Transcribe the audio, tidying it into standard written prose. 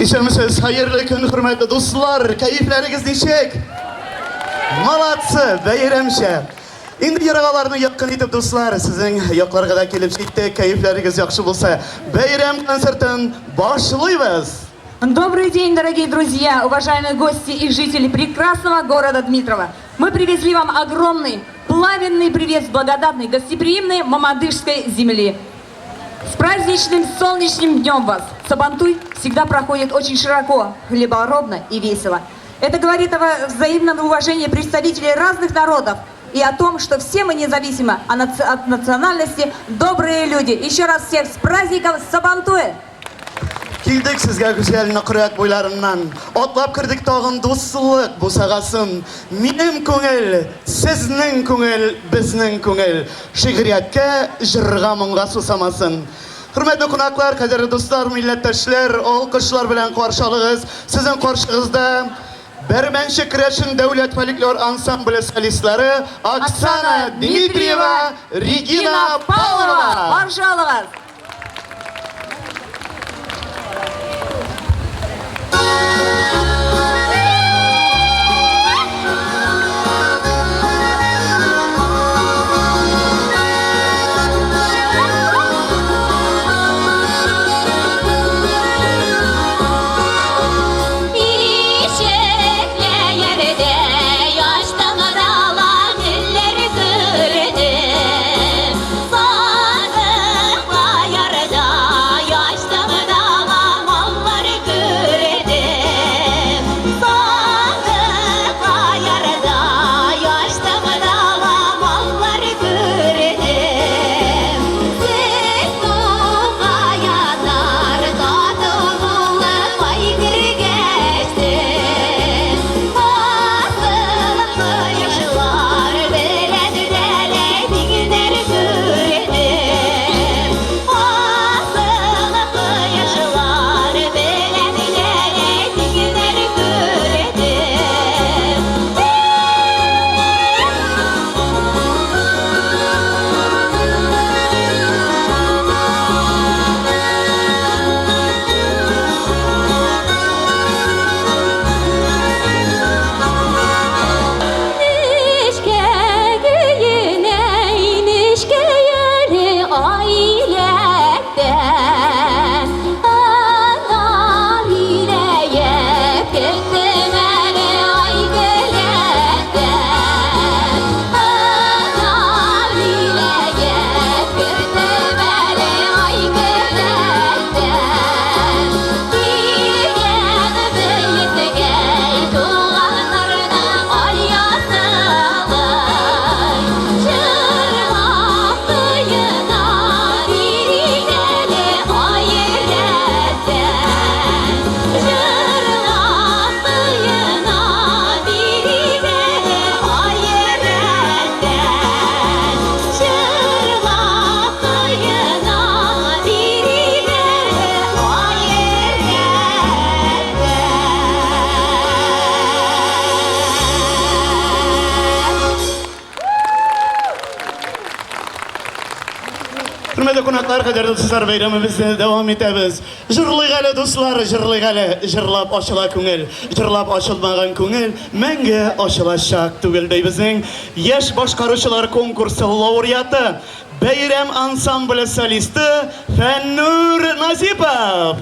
Исәнмесез, хәерле көн, хөрмәтле дуслар! Кәефләрегез ничек? Молодцы, бәйрәмчә! Инде ерагаларны якын итеп, дуслар, сезнең якларга да килеп җиттек. Кәефләрегез яхшы булса, бәйрәм концертын башлыйбыз! Добрый день, дорогие друзья, уважаемые гости и жители прекрасного города Дмитрова. Мы привезли вам огромный, пламенный привет с благодатной, гостеприимной Мамадышской земли. С праздничным солнечным днем вас! Сабантуй всегда проходит очень широко, хлеборобно и весело. Это говорит о взаимном уважении представителей разных народов и о том, что все мы независимо от национальности добрые люди. Еще раз всех с праздником Сабантуя! Килдек сезгә гүзәл Нокрәт буйларыннан, Атлап кердек тагын дуслык бусагасын. Минем күңел, сезнең күңел, безнең күңел, Шигърияткә, җырга-моңга сусамасын. Хөрмәтле кунаклар, кадерле дуслар, милләттәшләр, алкышлар белән каршы алыгыз. Сезнең каршыгызда Бәрмәнчек керәшен дәүләт фольклор ансамбле солистлары Оксана Дмитриева, Регина Павлова. Каршы алыгыз! Хөрмәтле кунаклар, кадерле дуслар, бәйрәмебезне дәвам итәбез. Җырлыйк әле, дуслар, җырлыйк әле. Җырлап ачыла күңел. Җырлап ачылмаган күңел мәңге ачылачак түгел, ди безнең яшь башкаручылар конкурсы лауреаты, Бәйрәм ансамбле солисты Фәннүр Назипов.